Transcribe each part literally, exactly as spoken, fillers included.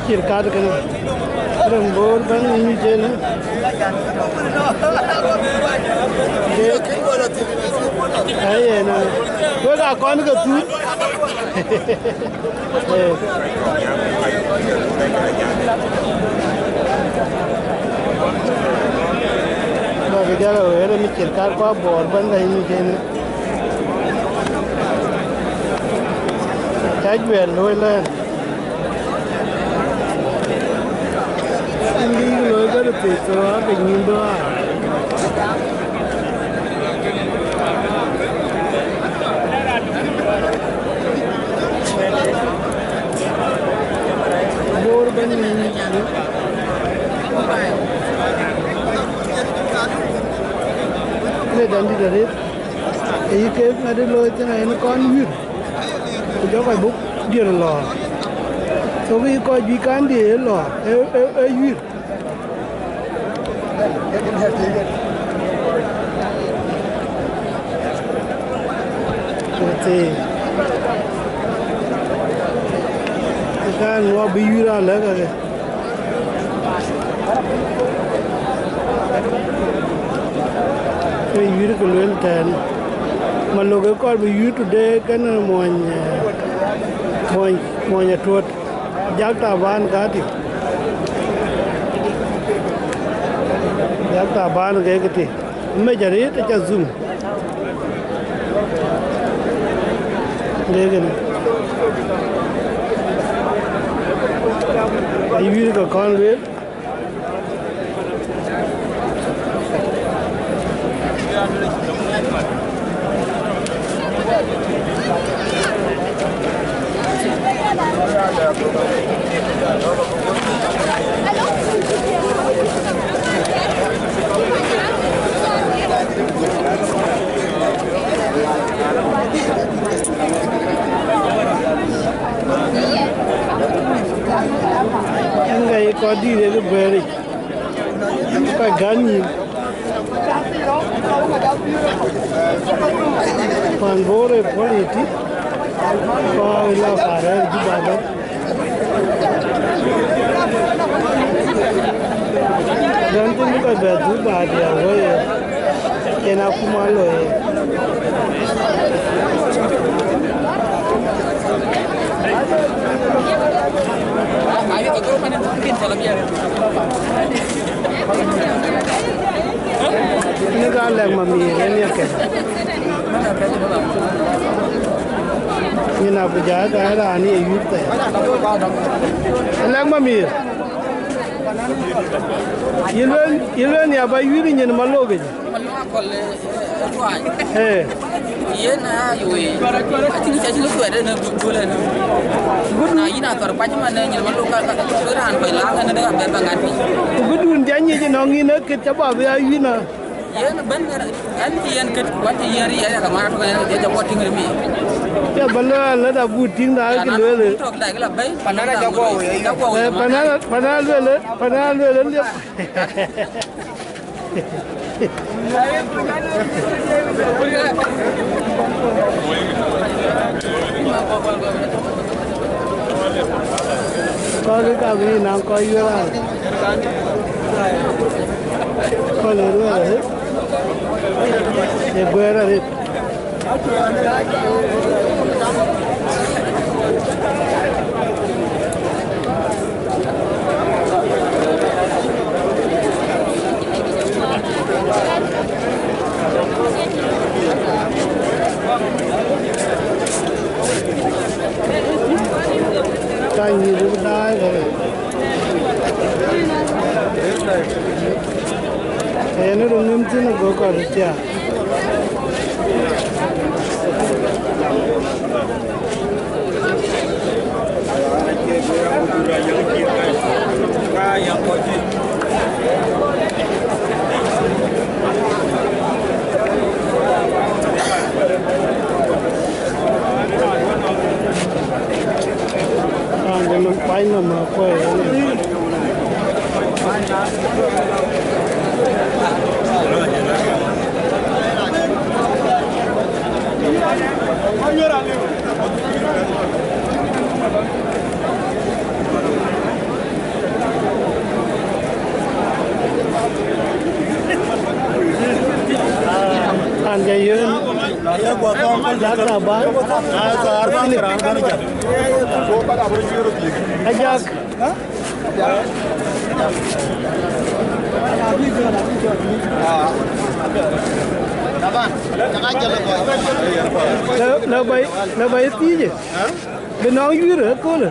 Cït kat kënë, rem Bor bɛ̈n ë nyuc en. Aye, na. Wek aa kɔn ke thuc. Eh. Bäk jäl awëër ë mi cït kat, ku Bor bɛ̈n ë nyuc en. Ca juɛl looi lɛ̈ɛ̈n. Ëndï looi ka röt thii, thou aa ke nyïn dɔ̈ɔ̈r. Bor bɛ̈n ë nyuc en. Lëdan dït arëët. Ee yï kek ŋadï looi thïn, aa yen kɔn wïïr. Ku jɔ kɔc buk diëër lɔ̈ɔ̈r. Thok yï kɔc juëc kan diëër lɔ̈ɔ̈r, ee, ee, ee yuïr. Ku thii. Kan ŋuɔk bï yuïr aa lɛ̈k kake. Ke yuïr ke lueel tɛ̈ɛ̈n. Malok ë kɔɔr bï yuïr today kenë mony, eh, mony, mony Atuɔt. Jak Taban ka tï. Jak Taban ke ke tï. Mec arëët aca dhum. Dek kënë. Ayï wïïr ke kɔn lueel. Ëŋ, ka ye kɔc dït ye kë guëëric, kɔc gäm nyïïn. Pan Bor ë puɔ̈l ye tït, kɔc la Parɛ̈ɛ̈r Juba bɛ̈n. Dɛ̈n thïn bï kɔc bɛ dhuk baai diɛɛr wei, yen akuma looi. Në ka lɛ̈k Mamïïr, yen ye kɛ̈t. Nyin Abuja ka raan ye yuth thɛɛr. Lɛ̈k Mamïïr. Yï lueel, yï lueel ya ba yuïr nyin Malok yic. Ee. Yen a yoi. Acïn, acïn thuɛɛt ënë gule ënë. Gudu. Na yïn a thɔr pac man ë nyin Malok ka, ka, ka raan kɔc la ënë de ka bɛ̈n ba ŋat piny. Ku gudun jany yic nɔŋ yïn ë kët ca ba bï a yïn a. Yen bɛ̈n, ɛn cï yen kët, ku ɛn cï yen riɛɛr, ya ka mat, ku ɛn cï jɔ bɔ tïŋ rimi. Ya ba lɔ, lɔ da bu tïŋ da kë lueel. Tɔk da kë la bɛ̈i, panana jɔ guɔ wei, jɔ guɔ wei. Eh, panana, panana lueel, panana lueel liep. Kɔc kë ka bï naŋ kɔc yuëër aa. Kɔc le ruɛɛr arëët, ye guëër arëët. Ka nyïïr bï daai kɔ̈u. Yen röt ŋïm thïn, ago kɔc thiaak. Raan de nɔm kuany nɔm akuɔi. Ajak Taban. Ajak. Lë, lë bɛ̈i, lë bɛ̈i thiëëc. Bï nɔŋ yuiir ëköölë.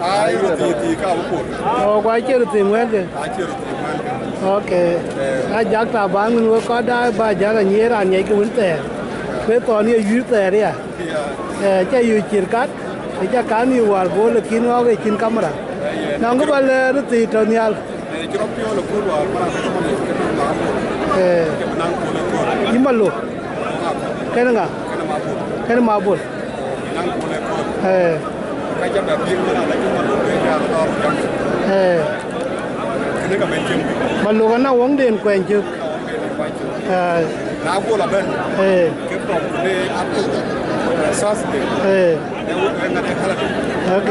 Aa, ye röt thii, thii ka bï pol. Oh, ku acie röt thii ŋuɛ̈ɛ̈n ke. Acie röt thii ŋuɛ̈ɛ̈n ke. Ok. Eh. Ajak Taban, wën wek kɔc daai ba jäl anyiëër raan ŋiɛc ke wën thɛɛr. Wek thɔn ye yuiir thɛɛr ya. Ya. Eh, ca yök cïr kat, ë ca kan yök wäär bɔ̈, lakin ɣɔ̈k ë cïn kamera. Eh, ye. Nɔŋ kë ba lɛɛr röt thii tɔ̈ nhial. Eh, cï rɔt piɔ̈ɔ̈l ë kööl wäär, man raan ke cï man ye ke nɔm la. Eh. Ke bï naŋ kööl ë kööl. Yï Malok. Kënë ŋa? Kënë Mabol. Kënë Mabol. Naŋ kööl ë kööl. Eh. Ka jam bɛ piŋ man ala cï Malok bɛ ya la dɔɔr jam. Eh. Kënë ka bɛ cieŋ. Malok ana wëŋden kuɛny cök. Ana wëŋden kuɛny cök. Eh. Na Bol abɛ̈n. Eh. Ke tɔŋ ne apic. Sas de. Eh. Ë wut ë ŋat ë kala. Ok.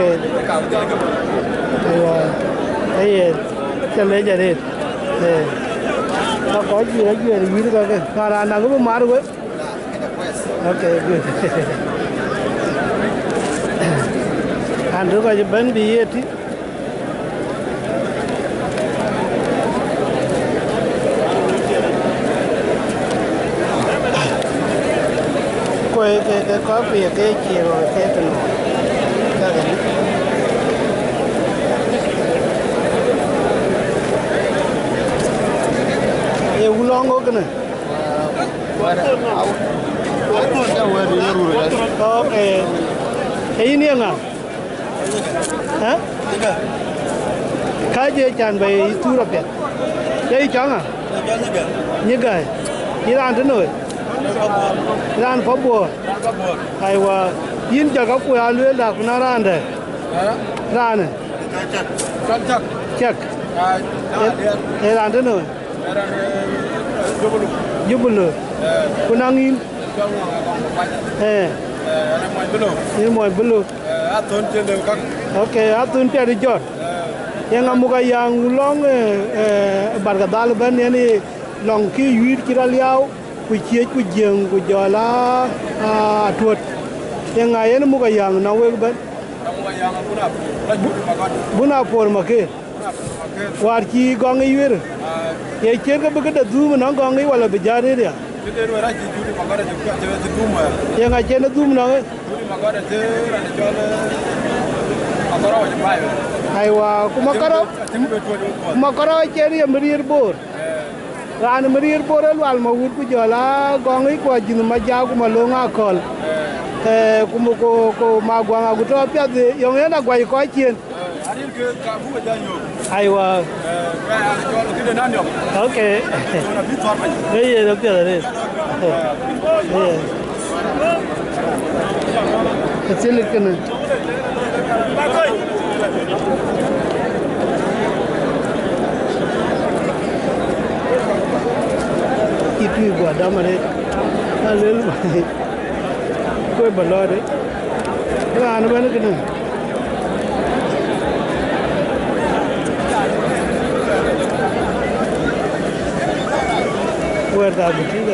Ka bɛ jam. Aywa. Eh, yen. Ca lec arëët. Eh. Ka kɔc juëc ajuɛɛr wïïr kakë. Ŋa raan na kë bï mar wek? Okay, good. An, duka je ben bi yeti. Koi ke, ke kɔpi ke chiro ke teno. Ka ke ni. E wulɔŋ okne. Okay. Ee yïn ye ŋa? Hä? Ka je can bɛ yï thur apiɛth. Ye yï cɔŋ ŋa? Nyigai. Yï raan tënou? Yï raan Pabuɔɔr. Aiwa. Yïn jɔk akuc alueel dak ku na raan dɛ. Raanë. Cɔl Cak. Cak. Ee, ee raan tënou? Jubulu. Ku naŋ yïn? Eh. Yïn muɔny Bulu. Ok, athun piɛth jɔt. Yeŋa muk ayaŋ lɔŋ, eh, eh, barkadhal ëbɛ̈n yen ye lɔŋ kï yuiir cï rɔt liaau, ku ciëc, ku jiëŋ, ku jɔl a, a tuöt. Yeŋa yen muk ayaŋ nɔŋ wek ëbɛ̈n? Bun Apol Makër. Wäär cï gɔŋ ë yuër, ye ciët ke bï këde dhuum ënɔŋ gɔŋ ë wala bï jat rëër ya? Yeŋa cïn ë dhuum ënɔŋ ë? Aiwa, ku Makɔrɔ, ku Makɔrɔ acïn ye Mariir Bor. Raan Mariir Bor ë Lual Mawut ku jɔl a gɔŋ ë kuɔ jïth Majak ku Malöŋ Akɔ̈l. Eh, ku, ku, ku Maguaŋ agut tɔ piath, yɔŋ yen aguac kɔc ciën. Aiwa. Ok. Ee yen apiɛth arëët. Ee. Athiëlik kënë. Cï tui guɔ dam arëët. Alel. Kue ba lɔɔde. Raan ëbɛ̈n kënë. Wɛ̈ɛ̈t ka bï tïŋ.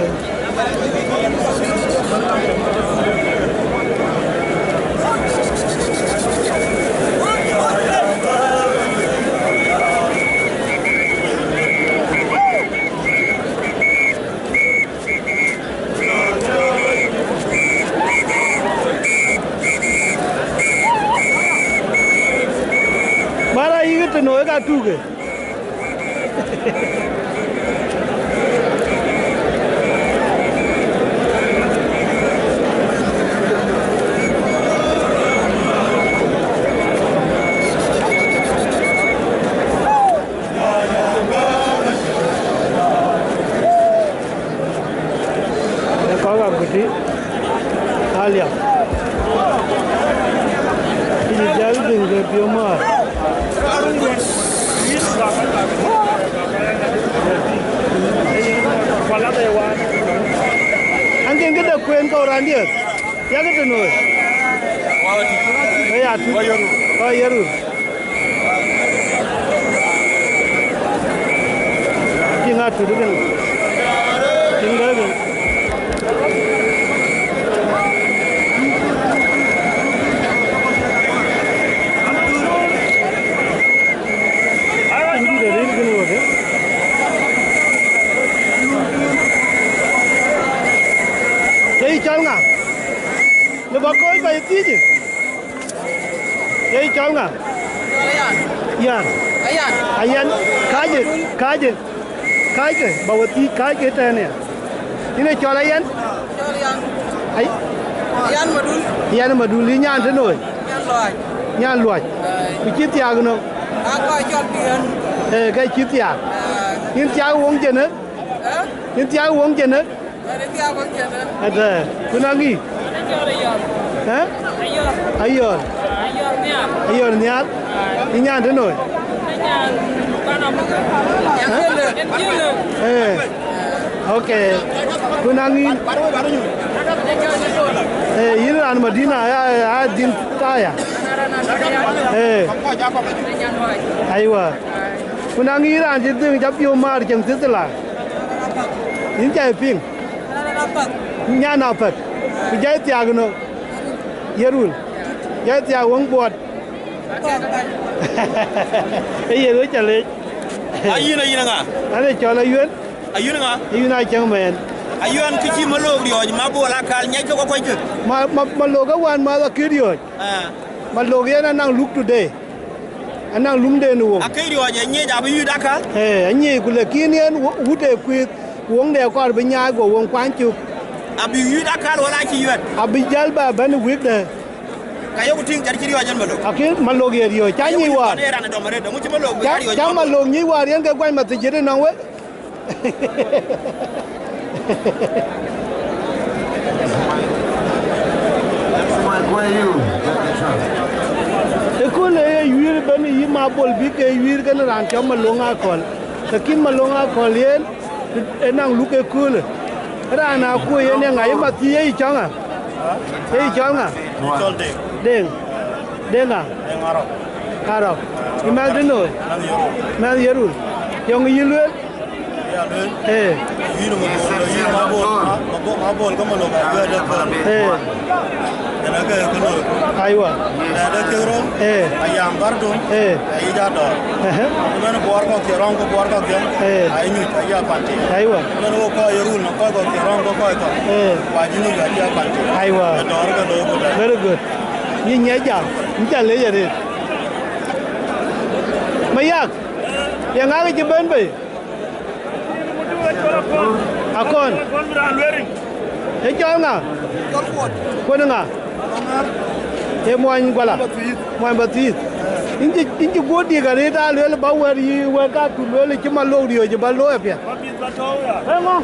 Mara yïk tënou ë ka tuke. Ë kɔ̈k aguti aliap. Kï jäl dhïŋ ke piɔ̈u määr. An, kën këde kueen kɔ̈u raandiɛ̈. Yak tënou? Ë ya tut. Kɔc ye rur. Tïŋ atut kënë. Tïŋ dɛ̈ kënë. Yan. Ayan. Ayan. Kacë, kacë. Kacë, ba we thiëc kacë tënë ya. Yïn ë cɔl Ayan? Cɔl Yan. Ai. Yan Madul. Yan Madul, yïn nyan tënoi? Nyan Luac. Nyan Luac. Ai. Ku cï thiaak nɔ? Aa, kɔc cɔl Biɛn. Ee, ke cï thiaak. Ai. Yïn thiaak woŋ cënë? Ë? Yïn thiaak woŋ cënë? Ëdë, ku na ŋï? Ë? Ayɔr. Ayɔr nhial. Yïn nyan tënoi? Ë? Ee. Ok. Ku na ŋï? Ee, yïn raan Madina, ya, ya, din taya. Ee. Aiwa. Ku na ŋï raan cï dhëŋ ca piɔ̈u maar cieŋ thithila. Yïn ca piŋ? Nyan Apäk. Ku jai thiaak nɔ? Yerul. Jai thiaak woŋ buɔt. Ee, ye röt ca leec. Ayïn, ayïn ŋa? An, ee cɔl Ayuɛn. Ayuɛn ŋa? Ayuɛn Acäŋ mɛɛn. Ayuɛn kë cï Malok riɔ̈ɔ̈c, Mabol Akal, nyiɛc kë kɔ kɔc kë. Ma, ma, Malok ë wään math akë riɔ̈ɔ̈c. Ah. Malok yen anaŋ luk today. Anaŋ lumden woŋ. Akë riɔ̈ɔ̈c ë nyiëc abï yït Akal? Ee, anyiëc ku, lakin yen wo-, wut ë kuith, ku woŋde kɔɔr bï nyaai, go woŋ kuany cök. Abï yït Akal wala acï yuɛt? Abï jäl ba bɛ̈n ë wikde. Ka yok tïŋ, cat cï riɔ̈ɔ̈c en Malok. Akë Malok ye riɔ̈ɔ̈c, ca nyic waar. Ane raan ë dɔm arëët, ŋu cï Malok bï ca, riɔ̈ɔ̈c ca en Malok? Malok nyic waar yen ke guany math cït ënɔŋ we. Ëkööl ë ye yuiir ëbɛ̈n yï Mabol bï ke yuiir kenë raan cɔl Malok Akɔl. Lakin Malok Akɔl yen ë naŋ luk ëköölë. Raan akuc yen ë ŋa, yï math yï ye yï cɔl ŋa? Ye yï cɔl ŋa? Cɔl Deŋ. Deŋ. Deŋ ŋa? Deŋ Arɔk. Arɔk. Yï mɛnh tënoi? Mɛnh Yerul. Mɛnh Yerul. Yɔŋ yï lueel? Ya lueel. Ee. Yïn Mabol, yïn Mabol, Mabol, Mabol ke Malok ajuɛɛr de kööl. Ee. Yen ake kë looi. Aiwa. Lɛɛr de kek rou. Ee. Ayam bär dum. Ee. Ayï ja dɔɔr. Ehe. Ëmɛn buɔɔr kɔ̈k cï rɔ̈ŋ, ku buɔɔr kɔ̈k cï. Ee. Ayï nyuc, ayï apan tïc. Aiwa. Ëmɛn wo kɔc ye rul në kɔc kɔ̈k cï rɔ̈ŋ, ku kɔc kɔ̈k. Ee. Ku acï nyuc, acï apan tïc. Aiwa. Ë dɔɔr ke looi ku lɛɛr. Very good. Yïn nyiɛc jam, yïn ca leec arëët. Mayak, ye ŋa kë cï bɛ̈n bei? Akɔn. Ë cɔl ŋa? Kuɔn ŋa? Ee muɔny Guala. Muɔny Bathiith. Yïn cï, yïn cï guöt dik arëët, aa lueel ba wɛ̈t yï wɛ̈t ka tu lueel cï Malok riɔ̈ɔ̈c ba looi apiɛth. Eeŋö?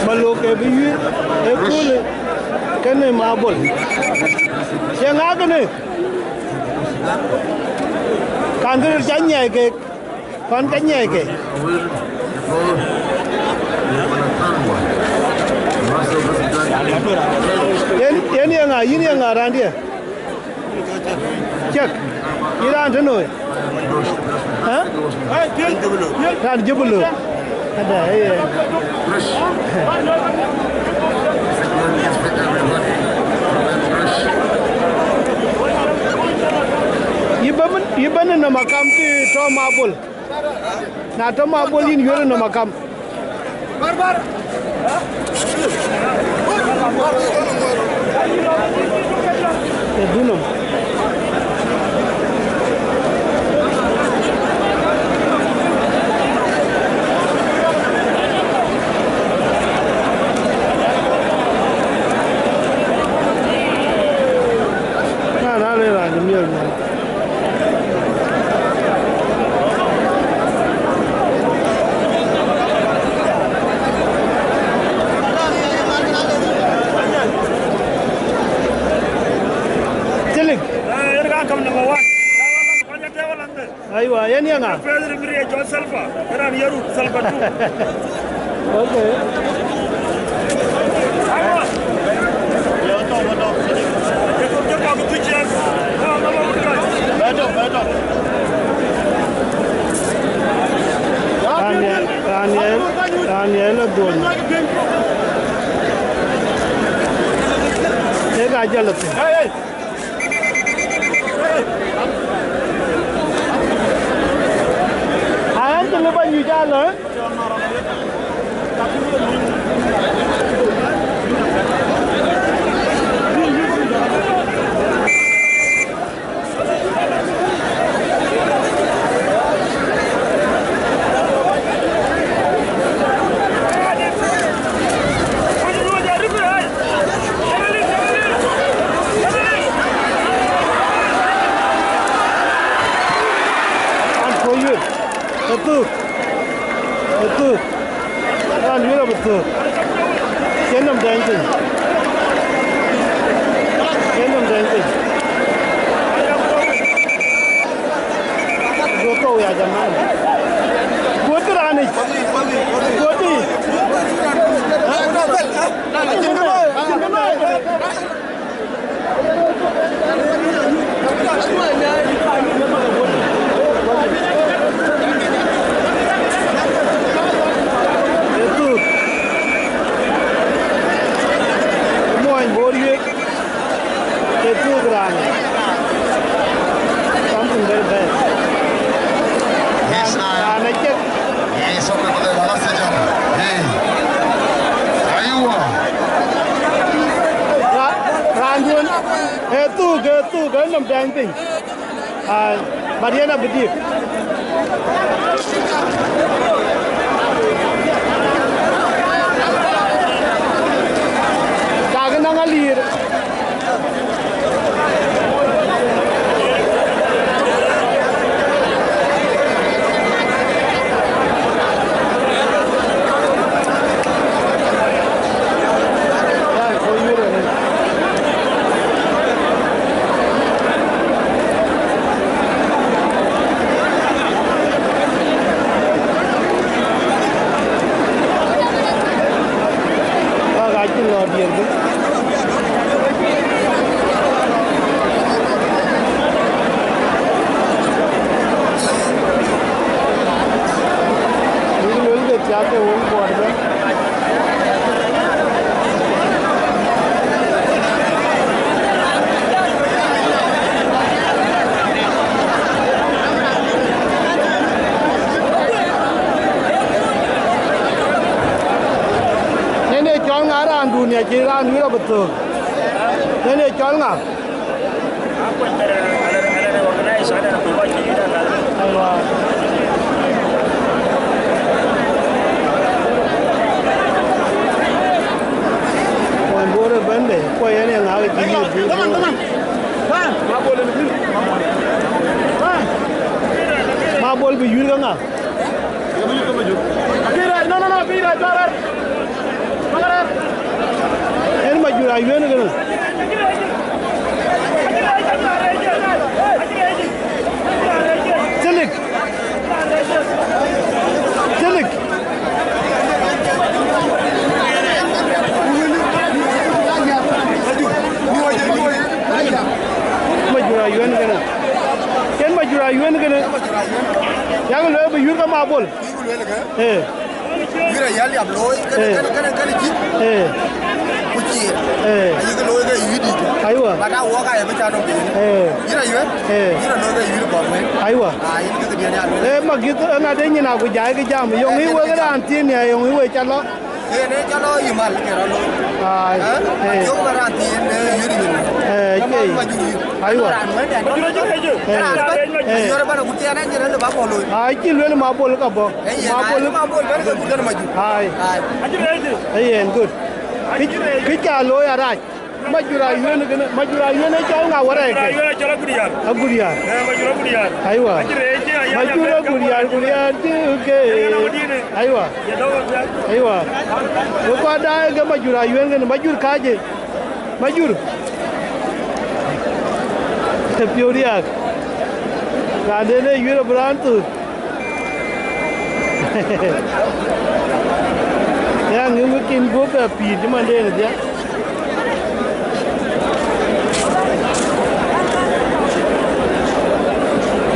Malok ke bï yuiir ëköölë kenë Mabol. Ye ŋa kënë? Kan kë ca nyiɛɛi kek, kɔn ka nyiɛɛi kek. Yen, yen ye ŋa, yïn ye ŋa raandiɛ̈? Cɛk. Yïn raan tënoi? Hä? Raan Jubilee. Ada, ee. Yï bɛ̈n, yï bɛ̈n ë nɔm akam kë tɔ̈ Mabol. Na tɔ̈ Mabol yïn yuɛ̈r ë nɔm akam. Ë dhunum. Na, na, le raan ë miɔ̈c man. Thilik. Yen ka kam number one. Aywa, yen ye ŋa? Pedro Miri jɔ Salva. Ran Yerul Salva tu. Okay. Raan ye, raan ye, raan ye le bun. Tek a jɔl thïn. Ayan, të lë ba nyuc alɔ, eh? Yen nɔm dɛny piny. Go thou ya jamaa. Guɔ̈t raan yic. Guɔ̈t yic. Acïn kë looi. Acïn kë looi. Ë thuk. Muɔny Bor Yuek. Ë thuk raan. Something very bad. Raan, raan acïk. Ra-, raan duön. Ë thuk, ë thuk, ë nɔm dɛny piny. Ai, but yen abï dik. Cakï naŋ alir. Bak acï lɔ dier bï. Bï luel ke thiak ke wun buɔt bɛ̈n. Yen ee cɔl ŋa raandun ya cï raan wïïr abï thök? Yen ee cɔl ŋa? Aiwa. Wën Bor ë bɛ̈nde, kuɔ yen ee ŋa ke cï yï bï Bor. Ma Bol bï yïr ke ŋa? En Majur Ayuen kënë. Thilik. Thilik. Majur Ayuen kënë. En Majur Ayuen kënë. Yak lueel bï yïr ke Ma Bol. Ee. Yïr ayï liap looi, kënë, ee, kënë, kënë, kënë cït. Ee. Ku cï. Ee. Ayï kë looi ke yï dït. Aiwa. Ba da wok ayï bï ca nɔm piny. Ee. Yïr ayï. Ee. Yïr looi ke yï kɔn wën. Aiwa. Aa, yïn kë diën ya looi. Ee, ma gith, ë ŋa de nyin aku jai kë jam. Yöŋ yï wek raan thiin ya, yöŋ yï wek ca lɔ. Ee, ne ca lɔ yï mal ke rɔ looi. Ai. Ee? Ee. Yöŋ ba raan thiin, ee, yïr yïn. Ee, ke. Ma jur yï. Aiwa. Raan wën dɛ. Ee. Raan wën. Ee. Yöŋ ba na ku tiɛn, ee, yïr le ba kɔ looi. Ai, cï luel Ma Bol ka bɔ̈. Ee, yen, ma ai, Bol. Ma Bol bɛ̈n ke gut kën Majur. Ai. Ai. Ee, yen, good. Kï, kï ca looi arac. Majur Ayuen kënë, Majur Ayuen ë cɔl ŋa wärɛɛk ke? Majur Ayuen ë cɔl Aguriar. Aguriar. Ee, Majur Aguriar. Aiwa. Majur Aguriar, Guriar cï ke. Aiwa. Aiwa. Ku kɔc daai ke Majur Ayuen kënë, Majur kacë. Majur. Piɔ̈u diäk. Raan den ee yuëër abï raan thur. Ya ŋic wek kin guöp bɛ pïïr cï man den adhia.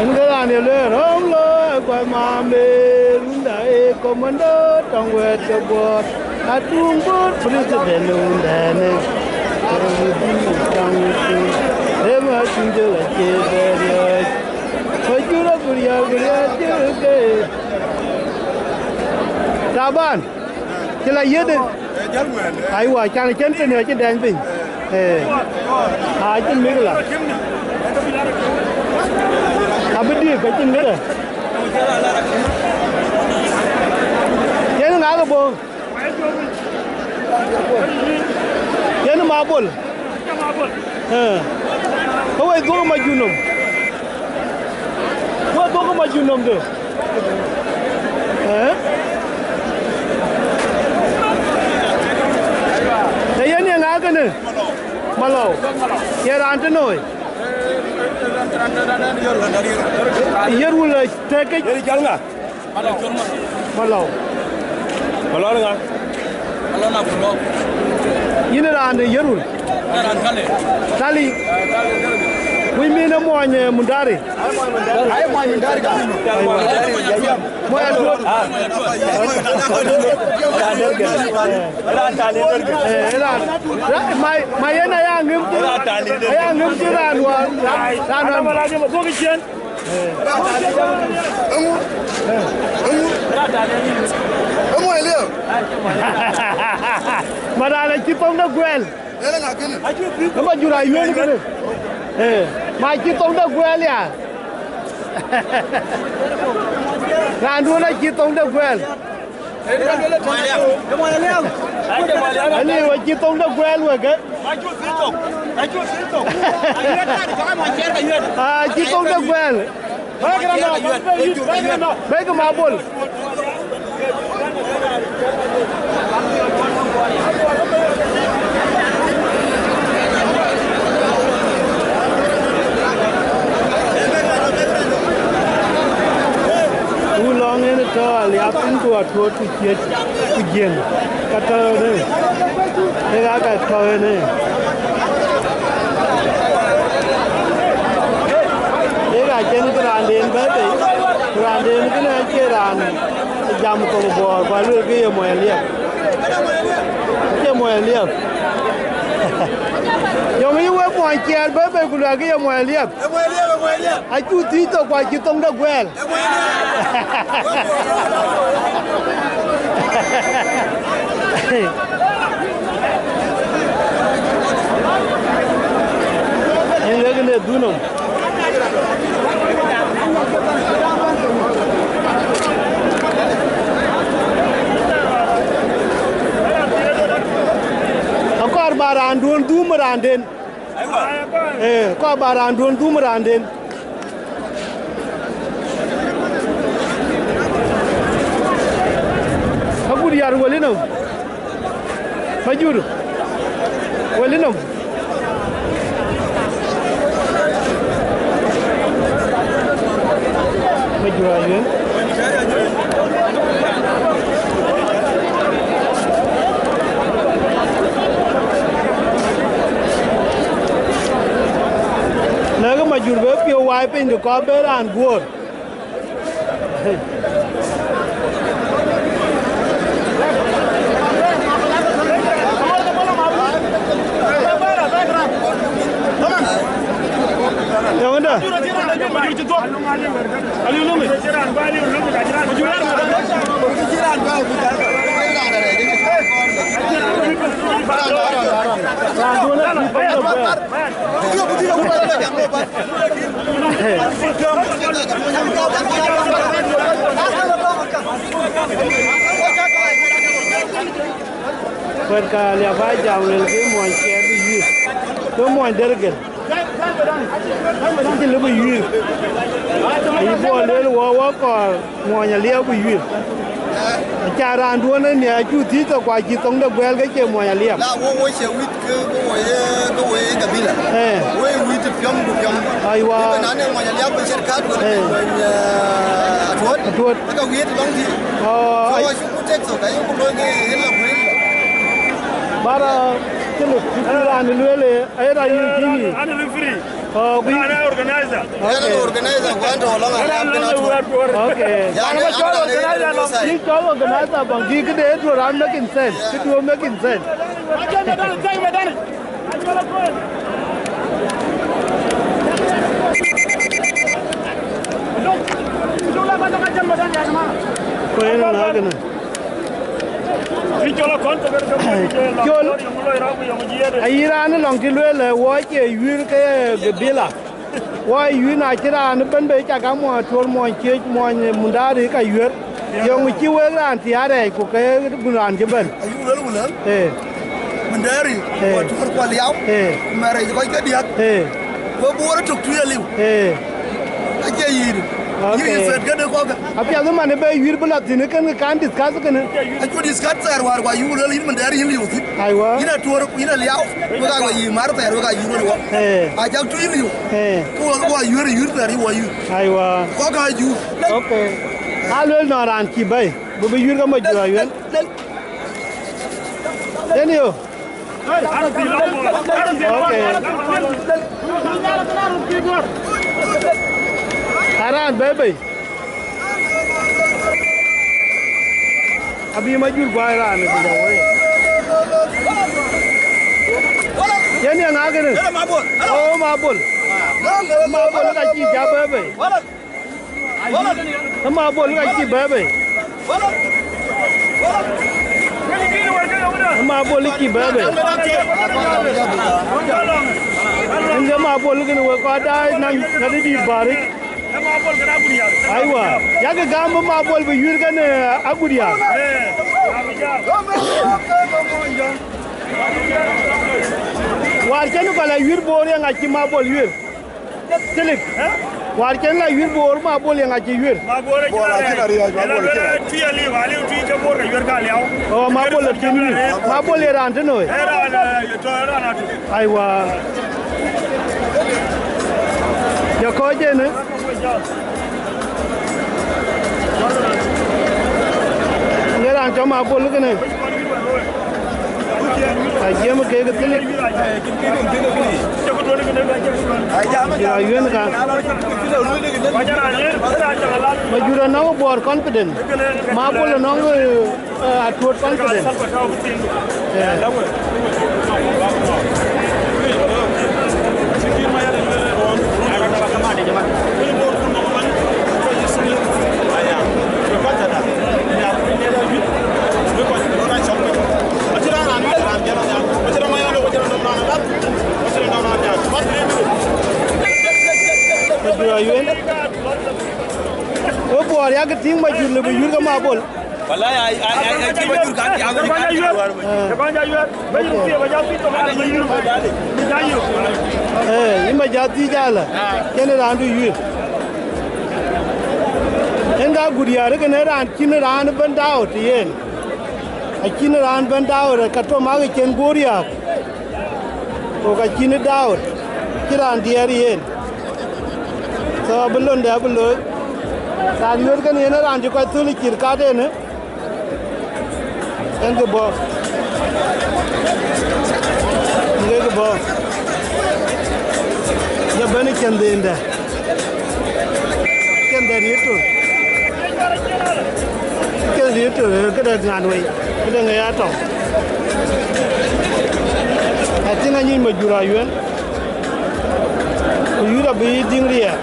En ke raan ye lueel röm looi kuath ma me runda ee komando tɔŋ wɛ̈ɛ̈t ke buɔɔt. Atum bor president undɛɛnë. Rem acïn jɔl acie bɛ riɔ̈ɔ̈c. Majur Aguriar, Guriar cï ke. Taban, cï la yiëdë. Aiwa, can cïn tënë acï dɛny piny. Ee. Acïn mikla. Abï dïk acïn këdë. Yen ŋa ke bɔ̈? Yen Ma Bol. Ee. Ke wek dhuɔ̈k Majur nɔm. Wek dhuɔ̈k Majur nɔm de. Ee. Ee yen Malou. Ye raan tënou? Yer wul ë tëk. Yer cɔl ŋa? Malou. Malou ŋa? Yïn raan de yer wul. Tali. Wïc min ë muɔny, eh, Mundari. Ai muɔny Mundari ka. Muɔny Atuɔt. Eh, eh, raan. Ra-, ma, ma yen aya ŋim cï, aya ŋim cï raan wä, raan, raan wä. Eŋu? Eŋu? Eŋu ë lieu? Ma raan acï thoŋ de guɛl. Ëlë ŋa kënë? Ë ma jur ayuën kënë. Eh, ma cï thoŋ de guɛl ya. Raan duön acï thoŋ de guɛl. Aliu acï thoŋ de guɛl wek, eh? Acï thoŋ de guɛl. Bɛ̈ɛ̈ikï ma bol. Ku lɔŋ en tɔ̈ aliap thïn ku atuɔ̈t ku ciëc ku jiëŋ, ka tɔ̈ ënë, kek aa ka tɔ̈ ënë. Kek aa cïn kë raanden bɛ̈ɛ̈i bei, ku raanden kënë acie raan jam thoŋ Bor, ku aluel ke ye muɔny aliap. Acie muɔny aliap. Yɔŋ yï wek muɔny ciɛɛr bɛ̈ɛ̈i bei, ku luɛl ke ye muɔny aliap. Acuk thiëc thok, ku acï thoŋ de guɛɛl. Yen wek në dhuk nɔm. Akɔɔr ba raanduön dhum raanden. Eh, kɔɔr ba raanduön dhum raanden. Agut yar wël inɔm. Majur. Wël inɔm. Majur ayuën. Lɛ̈kë Majur bï piɔ̈u wai piny, të kɔɔr bï raan guöör. Yɔŋda. Wɛ̈t ka liap aa jam, luel ke muɔny ciɛɛr bï yuiir, ke muɔny dergel. Acï lëu bï yuiir. Ayï Bol lueel wɔ, wɔ kɔɔr muɔny aliap bï yuiir. Aca raanduön ë nhiaar acuk thiëc thok, ku acï thoŋ de guɛɛl ke cie muɔny aliap. La, wo, wo cie wït ke, ke wo ye, ke wo ye kabila. Eh. Wo ye wït piɔ̈m ku piɔ̈m. Aiwa. Iben na ne muɔny aliap bï ciɛt kat, wala, eh, muɔny, eh, atuɔ̈t. Atuɔ̈t. Aka wït lɔŋ thïn. Oh, so, ai. Acuk ku tek thok, ayï ku looi ke yen la ku yen la. Bara, kilo, kilo raan lueel, eh, Aye raan yïn tïŋ yï? An referee. Oh, ku yïn? An organizer. Okay. An organizer, ku an tɔ̈ lɔŋ aliap kën atuɔ̈t. Okay. Ya, an ba cɔl organizer lɔŋ. Yïn cɔl organizer bäŋ, kï këde duɔ̈r an making sense. Kë duɔ̈r making sense. Ku yen ŋa kënë? Col, ayï raan lɔŋ cï lueel, eh, wɔ cie yuiir ke gabila. Wɔ yuiir na cï raan ëbɛ̈n bei cak a muɔny Atuɔ̈t, muɔny Ciëc, muɔny Mundari ka yuiir. Yɔŋ cï wek raan thiaar rɛɛc ku ke bï raan cï bɛ̈n. Ayï lueel wulë. Eh. Mundari, eh, ku Atuɔ̈t ku Aliau. Eh. Ku mɛ̈r rɛɛc kɔc ke diäk. Eh. Ku Bor tök tui aliu. Eh. Acie yïïr. Yïn, okay, reset kënë kɔ̈k. Apiɛth man ë bɛ yuir bï lɔ thïn, kën kë kan discuss kënë. Acu discuss thɛɛr wäär, ku ayuk lueel yïn mën dɛɛr yïn liu thïn. Aywa. Yïn atuɔɔr, yïn aliau, wek aa lɔ yï mar thɛɛr, wek aa yï lueel wɔ. Eh. Acak tui liu. Eh. Ku wɔ, wɔ yuir, yuir thɛɛr, yï wɔ yuir. Aywa. Kɔ̈k aa jur. Okay. Aa lueel nɔn raan cï bɛ̈i, bï bï yuir ke Majur Ayuen. Yen yo. Okay. Aran bebe. Abi Majur guai ran ni kuda wei. Yen ye ŋa kënë? Oh, Mabol. Mabol ka cï ja bebe. Ë Mabol ka cï bɛ̈ɛ̈i bei. Ë Mabol cï bɛ̈ɛ̈i bei. Ënde Mabol kënë wek kɔc daai naŋ kɛ̈tï dït bäric. Aiwa, yak gam bï Mabol bï yuir kënë agut yak. Wäär cïn kɔc la yuir Bor, yeŋa cï Mabol yuir? Tilip. Wäär cïn la yuir Bor, Mabol yeŋa cï yuir? Bor acïn ariɔ̈ɔ̈c, Mabol acïn ariɔ̈ɔ̈c. Tui aliu, aliu tui ke Bor ke yuir ka aliau. Oh, Mabol acïn yuir. Mabol ye raan tënoi. Aiwa. Ya kɔc ënë. Ye raan cɔl Mabol kënë. Ajiɛm kek Tilip. Jura yuɛn ka. Majur anɔŋ Bor confident. Mabol anɔŋ, eh, eh, Atuot confident. Eh. Majur ayuɛn. Wek Bor yak tïŋ Majur lëu bï yuir ke Mabol. Wallahi, ai, ai, ai, ai, cï Majur kan tiaŋ. Eh. Eh, yïn ba ja thiëc ala. Cïn raandu yuir. Yen ka gut yär kënë raan cïn raan bɛ̈n daau të yen. Acïn raan bɛ̈n daau rɛt ka tɔ̈ mak cïn guöör yääk. Ku ka cïn daau. Cï raan diɛɛr yen. So abï londe abï looi. Raan yuëër kënë yen raan cï kɔc thöl ë cït kat ënë. Yen kë bɔ̈. Yen kë bɔ̈. Jɔ bɛ̈n ë cɛn dhëëndɛ. Cɛn dhëëndɛ ye tör. Cɛn dhëëndɛ ye tör, ee, këde ŋan wei. Këde ŋɛ̈i atɔ̈. Atïŋ anyuc Majur ayuɛn. Ku yuur abï diŋ riɛɛr.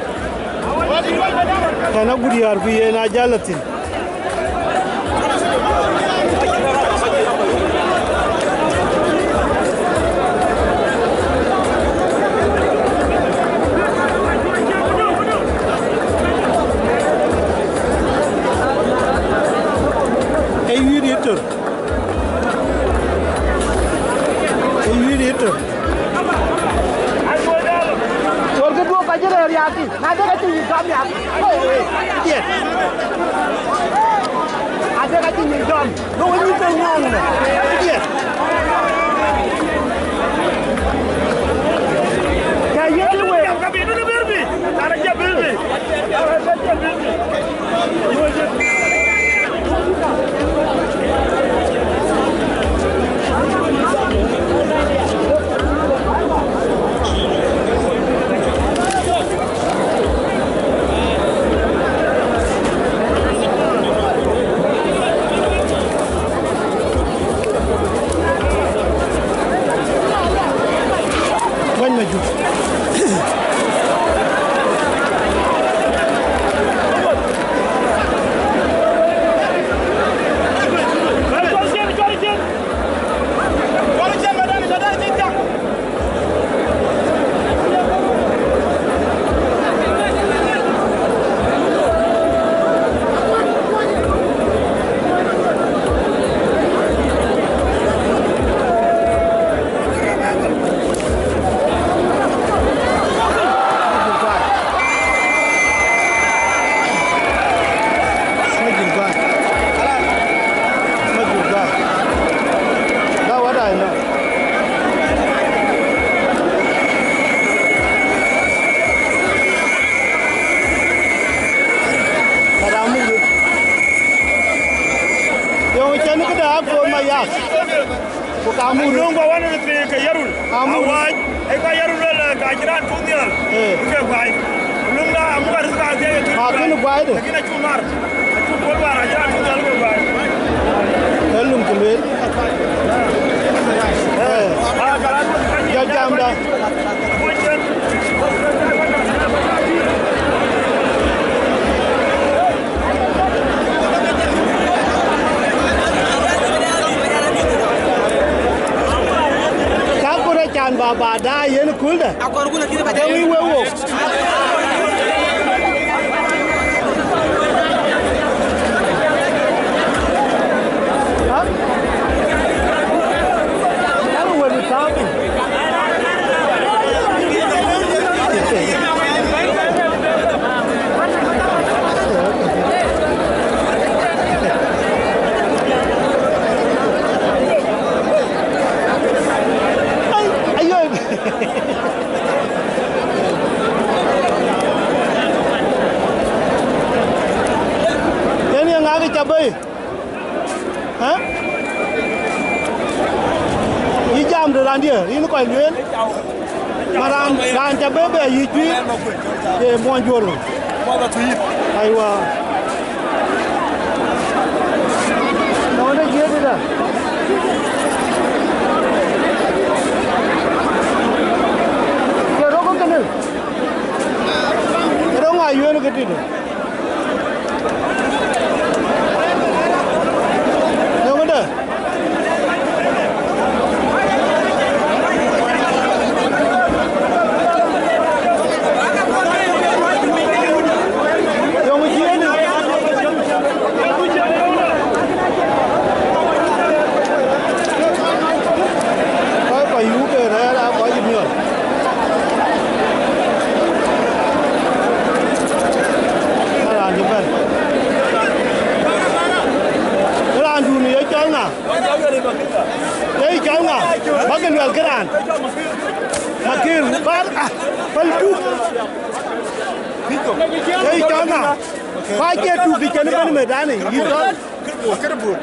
Kɛn agut yäär ku yen ajäl athïn. Ee yuiir ye tör. Ee yuiir ye tör. Wor kë duɔ̈k ka cï rɛ̈ɛ̈r riääk kï. Na dek acï nyin dɔm ya. Diɛt. Adek acï nyin dɔm. Duɔ̈k nyin tɔ̈ ŋɔ̈ɔ̈ŋ nɔ. Diɛt. Ka ye kë wek. Amur. Luŋ ba wan ë thii ke Yarul. Amur. Awaac, ë ka Yarul luel, ka cï raan tuŋ nhial. Eh. Ke guai. Luŋda amuk arëth ka ke ke. Ma kën guai de. Lakin acu mar. Acu pol war, acï raan tuŋ nhial ke guai. Ë luŋ ke luel. Eh. Ah, ka raan tuŋ nhial. Jɔ jamda. Ka kura can ba ba da yen kulda. Akor kuna kiri ba. Jawi we wo. Ha? Jawi we tabu. Ai, ayo. Yen ye ŋa ke ca bɛ̈i? Hä? Yï jam de raan dië, yïn kɔc lueel. Ma raan, raan ca bɛ̈i bɛ yï juëc, ye muɔny juɔ̈r. Aiwa. Nɔn de jiëëdï da. Ye rok kënë. Rok ŋa yuëën ke tït. Yöŋ ëdë. Yöŋ ciëënë. Kɔc kɔc yuk ke rɛ̈ɛ̈r aa kɔc miɔl. Raan cï bɛ̈n. Raandun ye cɔl ŋa? Ye cɔl ŋa? Bäk luɛl kë raan. Makir, bar, ah, päl tuk. Ye cɔl ŋa? Ba cie tuk kë cïn bɛ̈n medani, yï tɔ̈.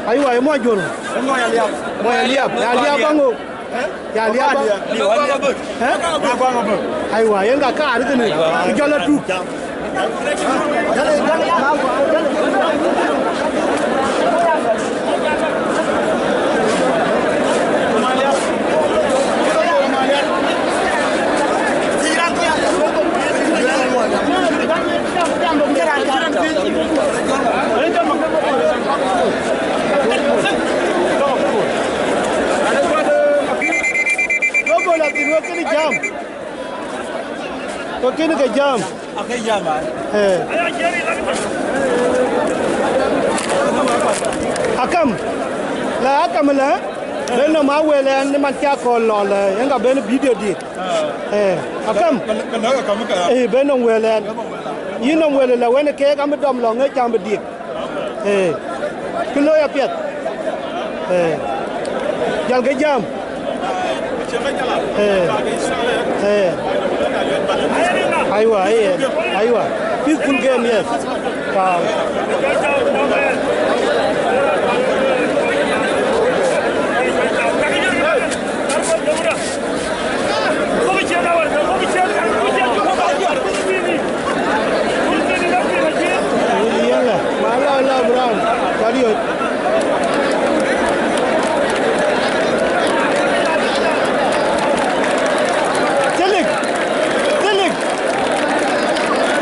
Aywa, ye muɔc juɔ̈r. Muɔc aliap. Muɔc aliap, ya aliap aŋö. Ya liap ba. Hä? Aywa, yen ka kaar kënë. Ku jɔl atuk. Go gol athïn, wek kënë jam. Wek kënë ke jam. Akë jam, ai. Eh. Akam. La akam la. Ben nɔm awël ɛn, man ca kɔl lɔ la. Yen ka ben video dit. Eh, akam. Ka, ka, ka, ka, ka. Eh, ben nɔm wël ɛn. Yïn nɔm wël la, wën keek am dɔm lɔ ŋë cam bï dik. Eh, kë looi apiɛth. Eh, jal ke jam. Eh, eh. Aywa, eh, aywa. Peaceful game, yes. Ka. Yala, ma la, la, Brown. Kadiyo. Tilik. Tilik.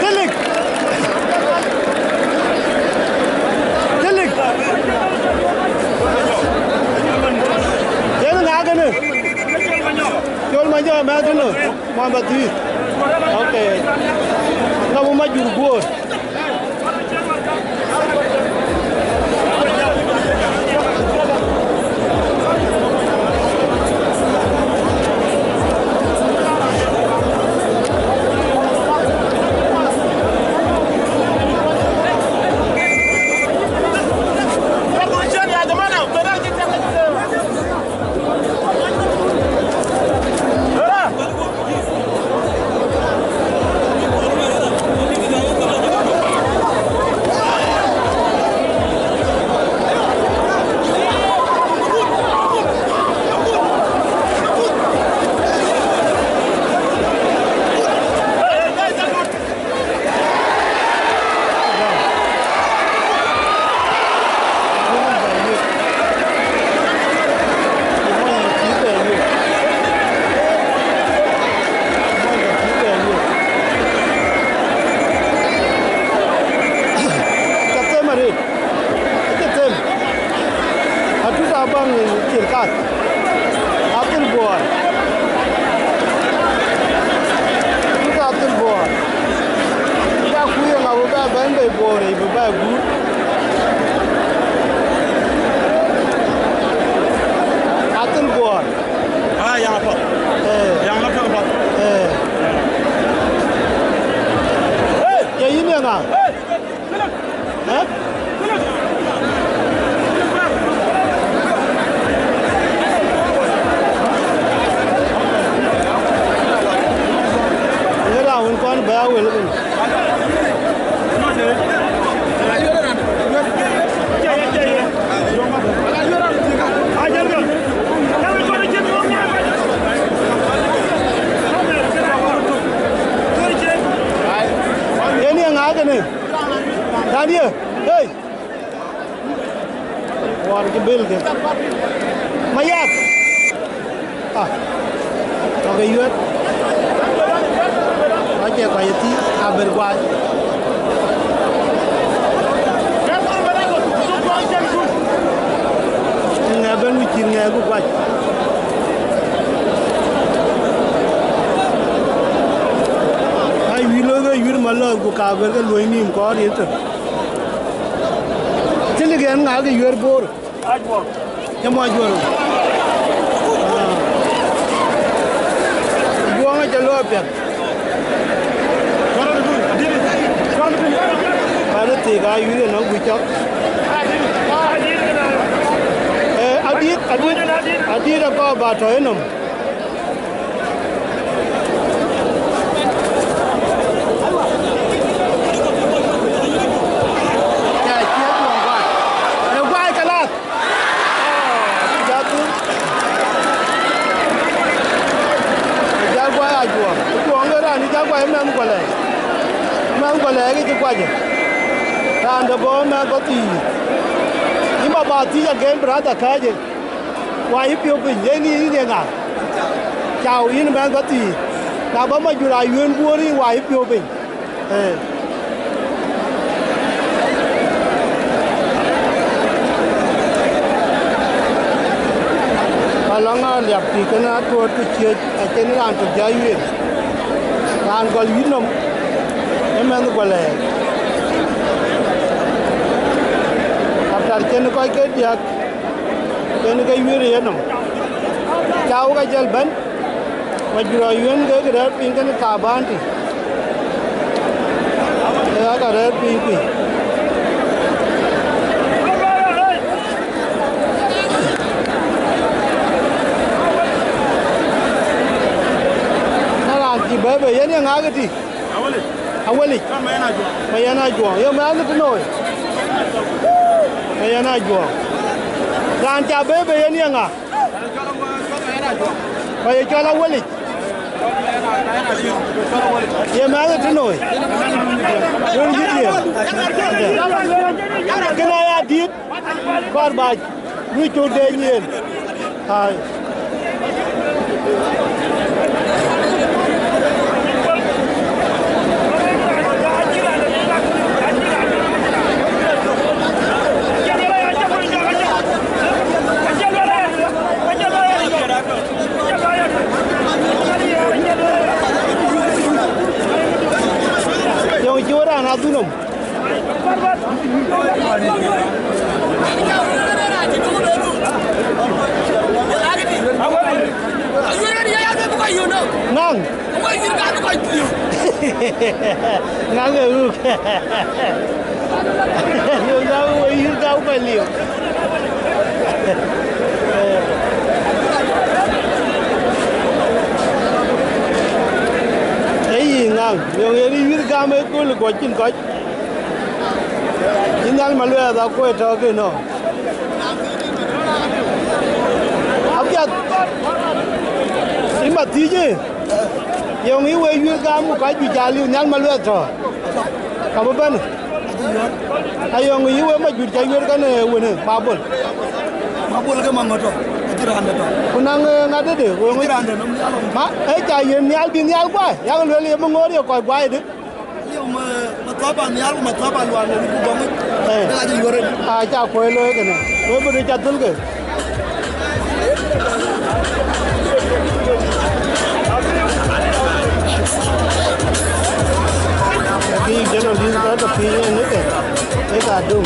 Tilik. Tilik. Yen ŋa kënë? Col Manyɔk, mɛ̈thdu në. Muɔny ba dhïïr. Ok. Ŋa bu ma jur guöör. Awel kën. Yen ye ŋa kënë? Daniel, hey! Wär cï bil kë. Mayak. Ah. Tɔ̈ ke yuet. Acie kɔc ë thïn, aber guai. Ŋɛk ben wïc cïn ŋɛk ku guac. Ai, wïc looi ke yuet malɔ̈ɔ̈th ku ka ber ke luɔi nïïm kɔɔr yen tök. Thilïk en ŋa ke yuër Bor? Ajuɔŋ. Ye mɔ Ajuɔŋ. Ah. Ajuɔŋ acä lɔ apiɛth. Bä röt thiik aa yuëër ënɔŋ guic cɔk. Eh, adït, adït, adït akɔɔr bä tɔ̈ enɔm. Ee guai kalas. Jal guai Ajuɔŋ. Ajuɔŋ ee raan ë jal guai mɛnh Guɔlɛɛc. Mɛnh Guɔlɛɛc ke cï guac. Raan de bɔ̈ mɛnh bɔ̈ thiic. Yïn bä bä thiic again, brother, kääc. Wai yïpiɔ̈u piny, yen yïn ye ŋa? Cau yïn mɛnh bä thiic. Na bä Majur a yuën guöör yïn, wai yïpiɔ̈u piny. Eh. Alɔŋ a liap tï kënë atuɔɔt ku ciëc, acïn raan tök jɔ yuëën. Raan gɔl yït nɔm, ë mɛnh Guɔlɛɛc. Atar cïn kɔc ke diäk, yen ke yuëër ë yenɔm. Cau ka jɔl bɛ̈n, Majur a yuën ke ke rɛ̈ɛ̈r piny kënë Thaban tï. Ee, aka rɛ̈ɛ̈r piny kuc. Na raan cï bɛ̈ɛ̈i bei, yen ye ŋa ke tï? Awëlic. Awëlic. Ka Mayen Ajuɔŋ. Mayen Ajuɔŋ. Yo, mɛnh tënoi. Mayen Ajuɔŋ. Raan ca bɛ̈ɛ̈i bei, yen ye ŋa? Ka ye cɔl Awëlic. Ye mɛnh tënoi. Wën yï diëër. Kënë aya dït. Kɔɔr bä luc cök de nyin. Ai. Yöŋ cï wën raan adhul nɔm. Ŋaŋ. Ŋaŋ ë wuk. Ŋaŋ ë wuk, yïn ka wuk ë liu. Ee yï ŋaŋ, yöŋ yen yï wïth gam ë kööl ë guɔc cïn kɔc. Yïn Nhial Maluɛɛth akuɔ̈c tɔ̈ kënë. Apiɛth, yïn bä thiëc ë, yöŋ yï wek yuëër gam ku kɔc juëc aa liu, Nhial Maluɛɛth tɔ̈, ka bï bɛ̈n. Ayöŋ yï wek Majur ca yuëër kënë wënë, Mabol. Mabol ke maŋö tɔ̈, acï raan de tɔ̈. Ku naŋ, eh, ŋadede, wëŋö? Acï raan de nɔm nhial. Ma, ee ca yiën nhial bï nhial guai, yak lueel ye bï ŋoot ye kɔc guai dï. Liu ma, ma thɔ̈p a nhial, ma thɔ̈p a lual, wënë ku gɔŋ. Eh. Ka cï yuëër. Aa, ca kuɔ̈i looi kënë. Wek bï röt ca thölkë. Lakini journalist ka tɔ̈ piny ënë ke, ke ka dum.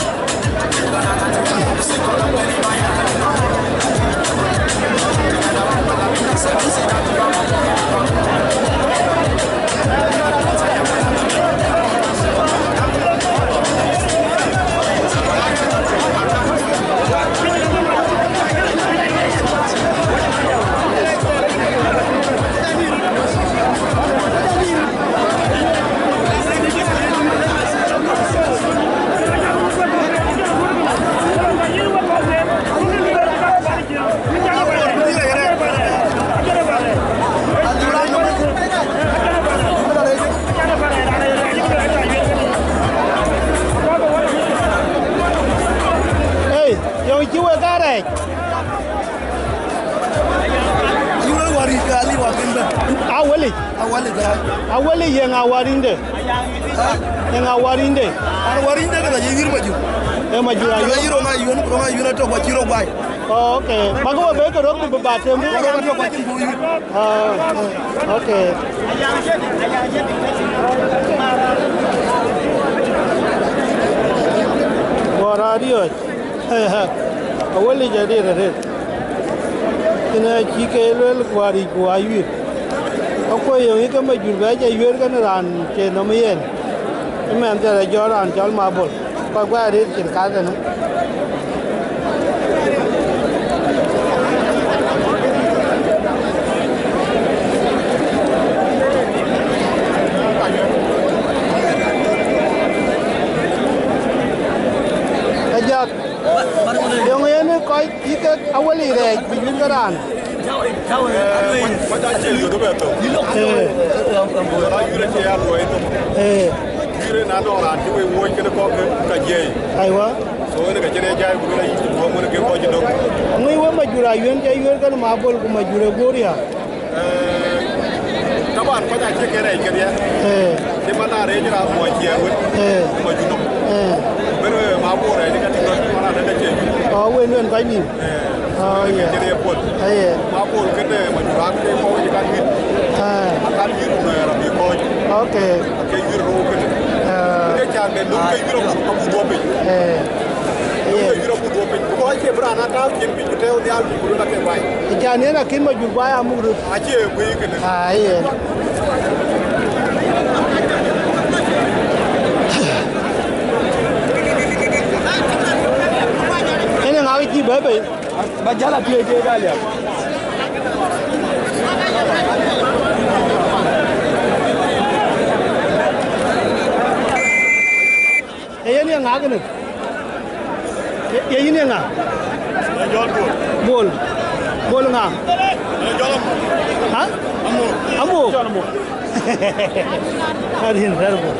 Awëlic. Awëlic, ai. Awëlic ye ŋa warinde? Ha? Ye ŋa warinde? An warinde ke la ye yïr Majur. E Majur Ayuën. Ke la yïr Roma Ayuën, Roma Ayuën atök wa cï rok guai. Oh, okay. Maka wa be ke rok bi ba tem. Roma atök wa cïn buk yïr. Ah, okay. Wa radio. Awëlic adït arëët. Kënë acï ke lueel wäric ku Ayuën. Akuɔ̈c yöŋ yï ke Majur bɛ cä yuëër kënë raan cie nɔm yen. Ëmɛn thiɛl ë jɔt raan cɔl Mabol. Kɔc guɔ arëët cin kaar kënë. Ajak. Yöŋ yen kɔc yï kek Awëlic rɛɛc bï yïn ke raan. Kɔc acie yök ëbɛ̈n thok. Ee. Kɔc ayuël acie ya luɔi thok. Ee. Yïn na nɔŋ raan cï wek wuɔ̈c kënë kɔ̈k ke ka jiɛɛi. Aiwa. So ënë ka cïn ee jai ku luel ayï cï luɔm ënë ke kɔc döŋ. Aŋic wek Majur Ayuën cä yuëër kënë Mabol ku Majur ë guöör ya. Eh, taban kɔc acie ke rɛɛc kedhie. Eh. Cï man na rɛɛc raan muɔc ciɛɛr wën. Eh. Ku Majur nɔm. Eh. Ben we Mabol rɛɛc ka tïŋ dɔ̈t man na dɛ̈t acie yïn. Oh, wen wen kɔc nïm. Eh. Oh, yeah. Cïn ye puɔl. Eh, yeah. Mabol kënë Majur ak ke kɔc ka yïn. Ah. Akan yïn ku rɛɛc raan bï kɔc. Okay. Ke yïr rou kënë. Ah. Ke cak de luk ke yïr abuk, abuk duɔ̈p piny. Eh. Luk ke yïr abuk duɔ̈p piny. Ku kɔc cie bï raan a tääu cin piny ku tɛ̈ɛ̈u nhial piny ku luel ake guai. Acan yen akïn Majur guai amuk röt. Acie guëi kënë. Ah, yen. Ënë ŋa wïc cï bɛ̈ɛ̈i bei? Ba jäl a piëëc keek aliap. Ee yen ye ŋa kënë? Ye, ye yïn ye ŋa? Bol. Bol. Bol ŋa? Ha? Amo. Amo. Adïn rɛ̈ɛ̈r bɔ̈.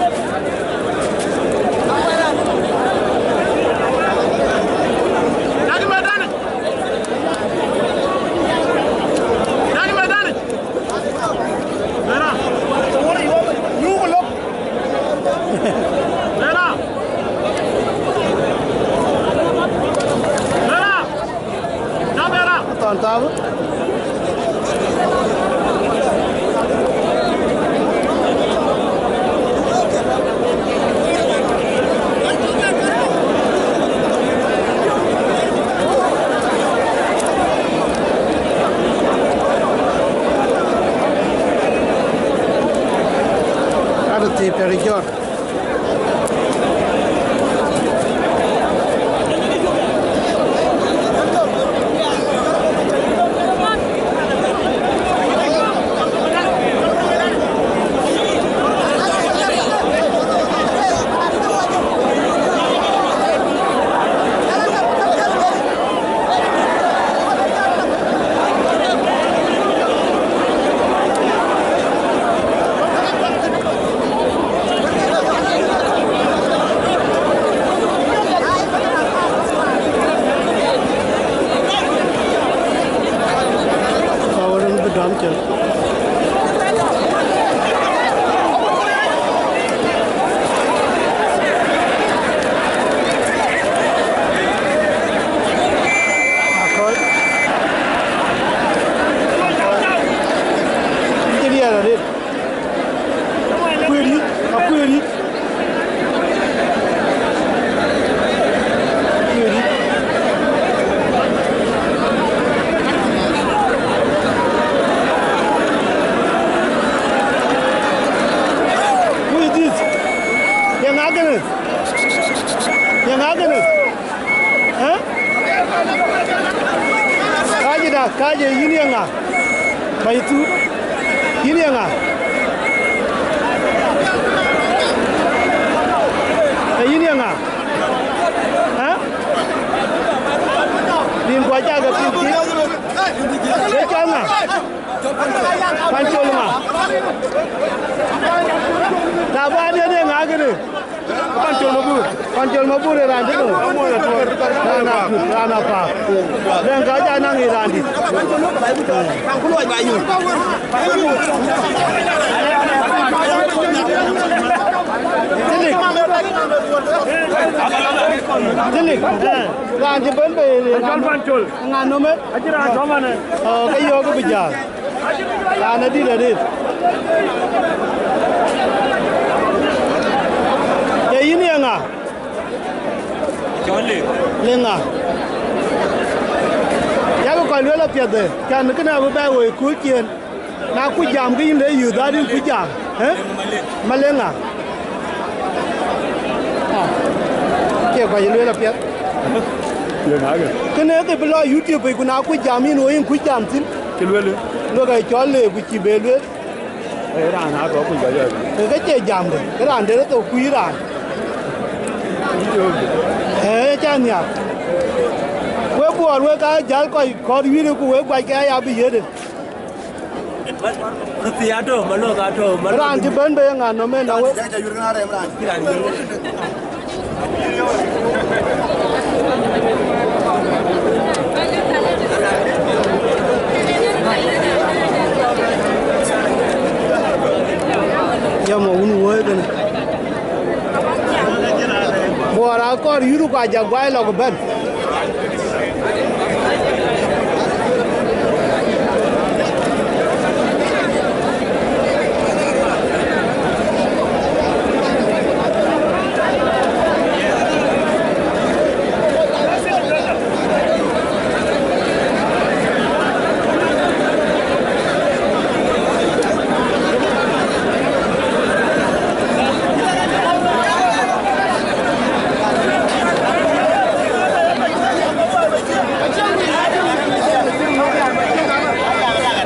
Nani medani. Nani medani. Mera. Nyuku lok. Mera. Mera. Thɔn thaabë. Ade thiëëp tɛ̈ jɔt. Awërën bï dɔm cök. Akɔc. Akɔc. Cï diɛɛr arëët. Akuëër yïk, akuëër yïk. Akuëër yïk. Who is this? Ye ŋa kënë? Ye ŋa kënë? Ë? Kacïda, kacï yïn ye ŋa? Ba yï thuuk. Yïn ye ŋa? Ee yïn ye ŋa? Ë? Rin kua cak ke piŋ thïn. Ee cɔl ŋa? Pancol ŋa? Taban yen ye ŋa kënë? Pancol Mabur. Pancol Mabur ë raan tënou? Raan atut, raan apath. Lëŋ ka ca naŋ ë raan dït. Thilik. Thilik. Raan cï bɛ̈n bei. Pancol, Pancol. Ŋa nömë? Acï raan tɔ̈ manë. Ke yɔ̈ɔ̈k bï jäl. Raan adït adït. Ye yïn ye ŋa? Cɔl Lek. Lek ŋa? Yak kɔc lueel apiɛth, can kënë abï bɛ̈ɛ̈i woi kuc ciëën. Na kuc jam ke yïn le yï dhät yïn kuc jam, ë? Malek ŋa? Ah, cie kɔc lueel apiɛth. Ye ŋa ke? Kënë ke bï lɔ YouTube pei, ku na kuc jam yïn woi yïn kuc jam thïn. Cï lueel. Luek ë cɔl Lek ku cï be lueel. Ee, raan aa tɔ kuc ka jɔl. Ke ke cie jamde, ke raan de rɔt thok kuc raan. Ee, ca nhiaar. Wek Buɔɔr wek ka jäl kɔc kɔɔr wïïr ku wek guac ke aya bï yiëëde. Rëthi atɔ, malok atɔ, malok. Raan cï bɛ̈n bei ŋa nɔm en awek. Yam a wun woi kënë. Buɔɔr akɔɔr yïr ku ajak guai lɔ ku bɛ̈n.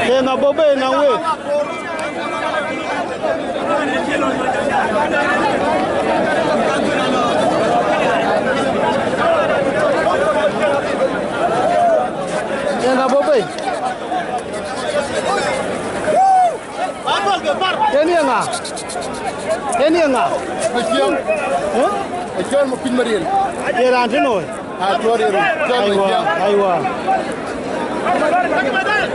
Yen abɔ̈ bei na wek. Yen abɔ̈ bei. Yen ye ŋa? Yen ye ŋa? Maciëŋ. Ë? Acɔl Makuc Mariel. Ye raan tënou? Acɔl ye raan. Cɔl Maciëŋ. Aiwa, aiwa. Yen Makuc Mariel.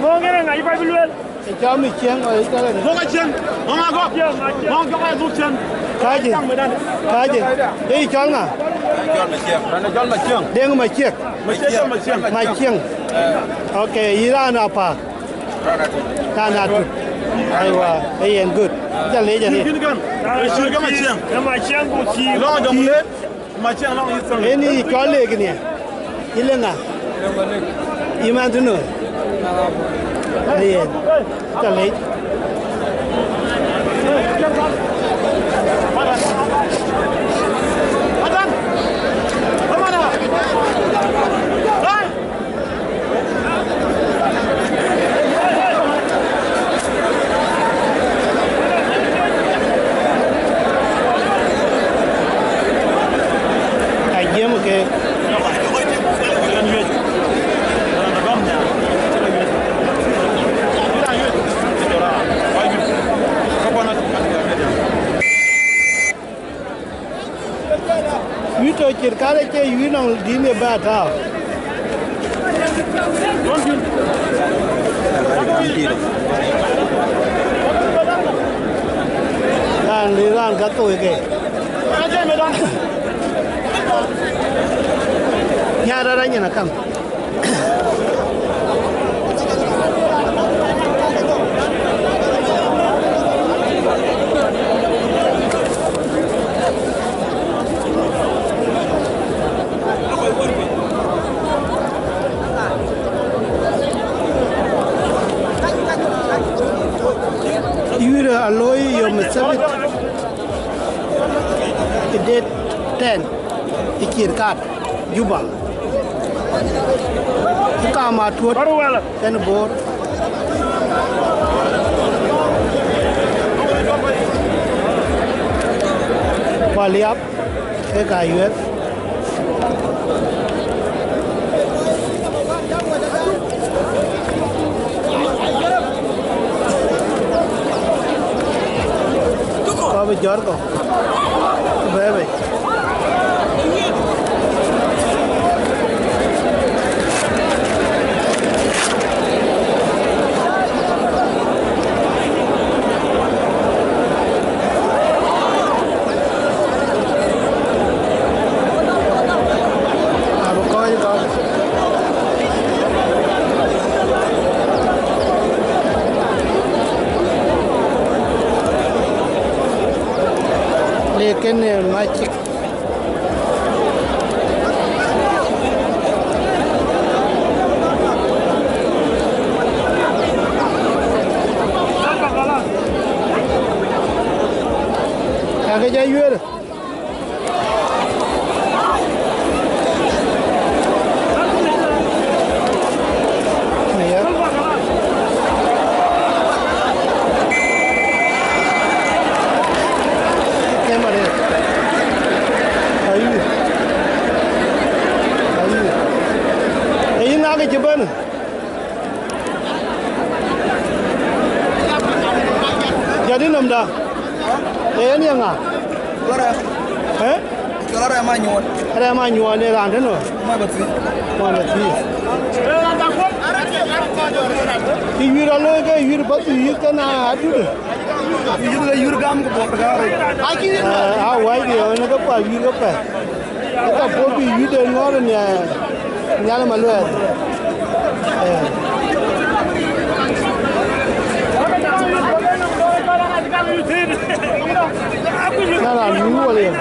Ŋɔŋ yen ŋa yï bä bï lueel? Ë cɔl Maciëŋ, ë cɔl ŋa? Ŋɔŋ Maciëŋ. Ŋɔŋ Agɔk. Maciëŋ, Maciëŋ. Ŋɔŋ Agɔk Maciëŋ. Kaje. Kaje. Ë yï cɔl ŋa? Cɔl Maciëŋ. Raan cɔl Maciëŋ. Deŋ Maciëŋ. Maciëŋ, Maciëŋ. Maciëŋ. Okay, yï raan apath. Raan atut. Aiwa, ë yen good. Jal le jal le. Yïn kan. Yïn kan Maciëŋ. Maciëŋ ku ci. Lɔŋ jam le. Maciëŋ lɔŋ yï thöŋ. Yen yï cɔl Lek ni. Yï le ŋa? Yï man tënou? Ë yen. Jal le. Ajiëëm ke. Wït tɔ cït kaarë cie wït nɔŋ dïn ye bɛ tääu. Raan, raan ka thoi ke. Nyaar raan nyin akam. Yurë aloi yom ë thabit, ë date ten, ë Cirkat, Juba. Ë kam atuɔ̈t, kënë Bor. Ku aliap, ke ka yuɛth. Jɔt kɔ̈k. Bɛ̈ɛ̈i bei. Abï kɔc kɔ̈k. Le kënë mac cïk. Ka ke jɔ yuëër. Aya. Kemare. Ayu. Ayu. Ee yïn ŋa ke cï bɛ̈n? Jadï nɔmda. Ee yen ye ŋa? Lɔrɛ. Eh? Cɔl Rɛm Anyuɔɔn. Rɛm Anyuɔɔn ee raan tënë? Muɔny Pathuyith. Muɔny Pathuyith. Kë yuïr alooi ke yuïr Pathuyith ke na adut. Yuïr ke yuïr gam ku bɔr gäär. Aa, wai diɛ ɣɔn ke kual yuïr ke pɛ̈. Ë ka puɔ̈u bï yuïrde ŋɔ̈ɔ̈r nhial, nhial ë Maluɛɛr. Eh. Na raan nyuur wal yen.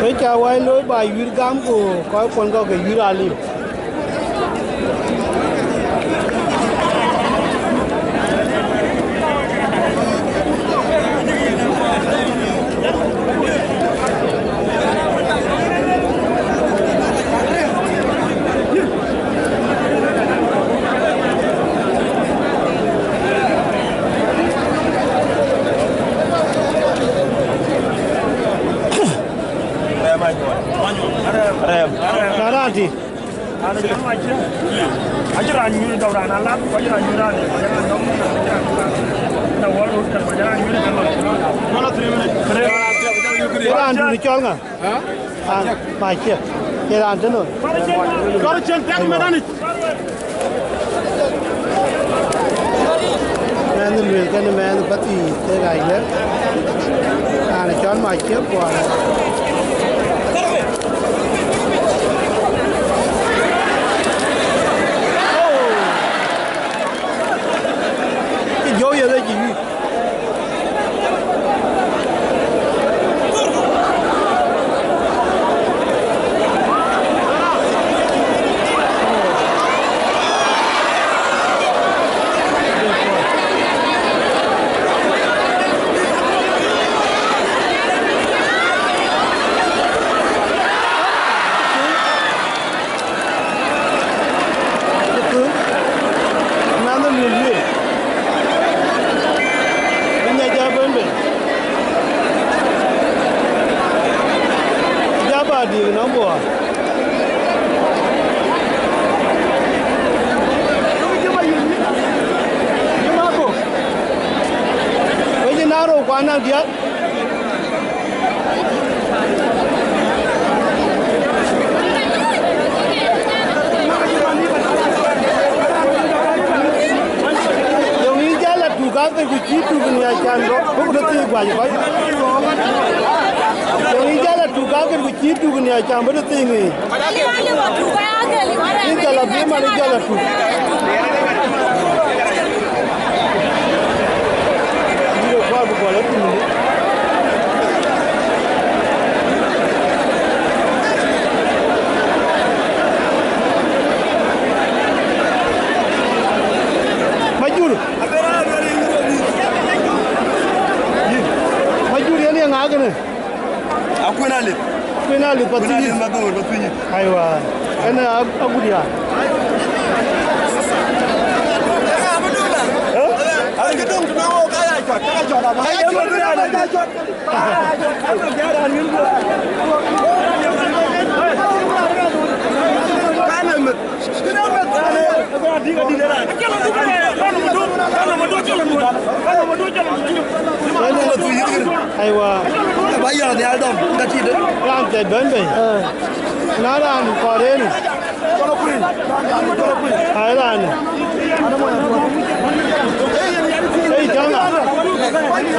Ë ca wai looi ba yuïr gam ku kɔc kuɔn kɔ̈k ke yuïr aliu. Rɛm. Rɛm. Rɛm. Rɛm. Acï raan nyuur dɔm raan alat, ku acï raan nyuur raan, ku acï raan dɔm, ku acï raan nyuur raan. Na wɔ röt kën, ku acï raan nyuur kën lɔ. Raan dun cɔl ŋa? Hä? Ah, Maciek. Ye raan tënë. Kɔr cen tak me ranic. Mɛnh luel kënë mɛnh Pathuyith ke ka yiëk. Raan cɔl Maciek kuɔɔr. Cï jɔu yeth ë cï yuic. Mɛnh ë luel luel. Ë nya ja bɛ̈n bei. Ja ba dik nɔm bɔɔr. Wec ë na rou kuan na diäk. Yöŋ yï jäl atuk kakër ku cïï tuk nhiac can bɔ̈, buk röt thii guac kɔc. Yöŋ yï jäl atuk kakër ku cïï tuk nhiac can bɔ̈ röt thii ŋic. Yïn jäl abï man yï jäl atuk. Yïn ë kuar bï gɔl atuk. Majur. Majur, yen ye ŋa kënë? Akuën Alith. Akuën Alith, Pathuyith. Akuën Alith, Madhor, Pathuyith. Aiwa, kënë a-, agut ya. Eh? Aye Madhor. Aywa. Ba yɔ̈ɔ̈k nhial dɔm, ka cït. Raan tɛ̈ bɛ̈n bei. Na raan kɔɔr en. Ai raan. Ei, cäŋ a.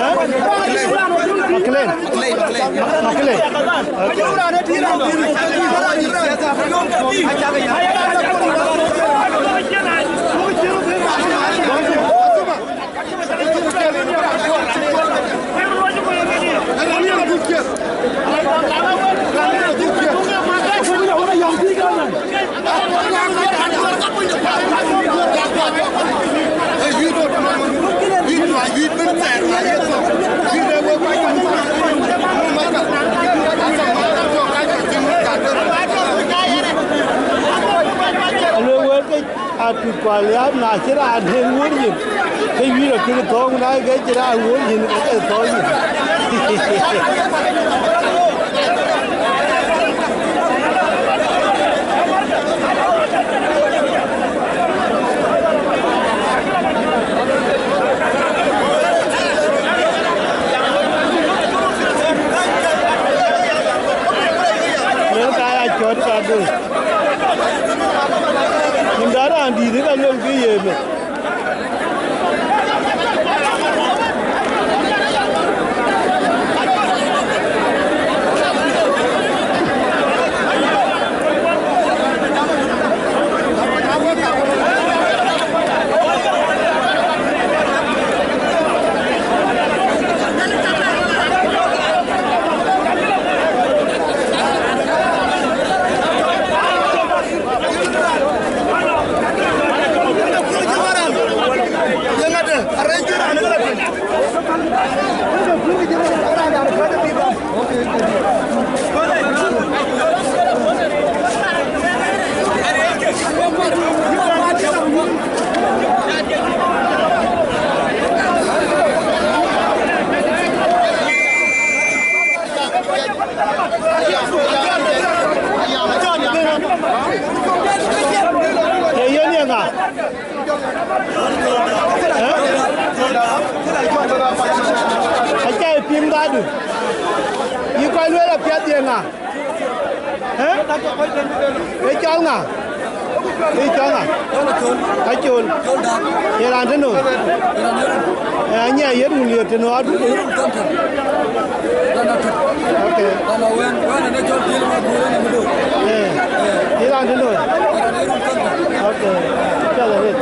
Ë? Aklen. Aklen. Aluel wël ke Atut ku Aliap, na cï raan den wuɔ̈r nyin, ke wïïr akëc thɔ̈ɔ̈ŋ, na ke cï raan wuɔ̈r nyin, ke ke thɔ̈ɔ̈ŋ nyin. Luel ka ya cɔ̈t ka döŋ. Nïm da raan dïït ka luel kë ye meth. Ee yen ye ŋa? Ë? Aca ye piŋ dhadu. Yï kɔc lueel apiɛth ye ŋa? Ë? Ee cɔl ŋa? Ee cɔl ŋa? Acol. Ye raan tënou? Ee, anyiɛɛi yet wun liöt tënou adu? Ok. Ee, ye raan tënou? Ok. Piɛth arëët.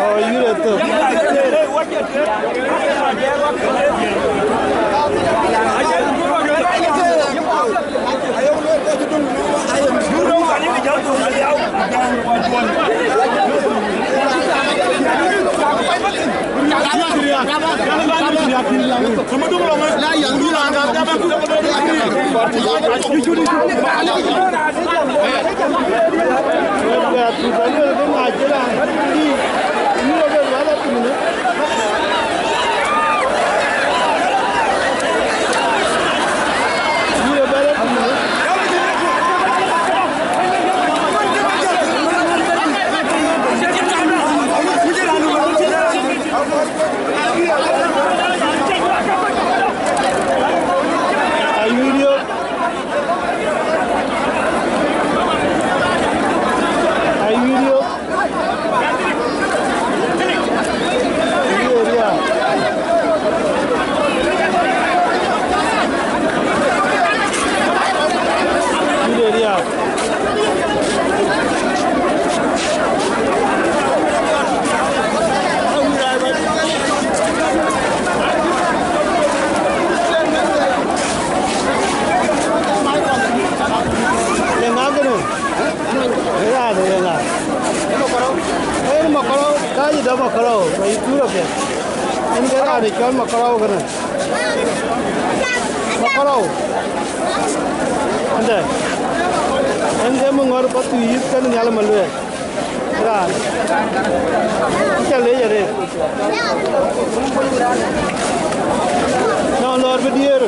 Oh, yïn ë thök. Ayï wïïr yök. Ayï wïïr yök. Aye dɔm Makarau, ba yï tuur apiɛth. Yen ke raan ë cɔl Makarau kënë. Makarau. Ëndë. Yen ke Maŋɔ̈r Pathuyith kënë Nhial Maluɛɛl. Raan. Aca leec arëët. Nɔn lɔɔr bï diëër.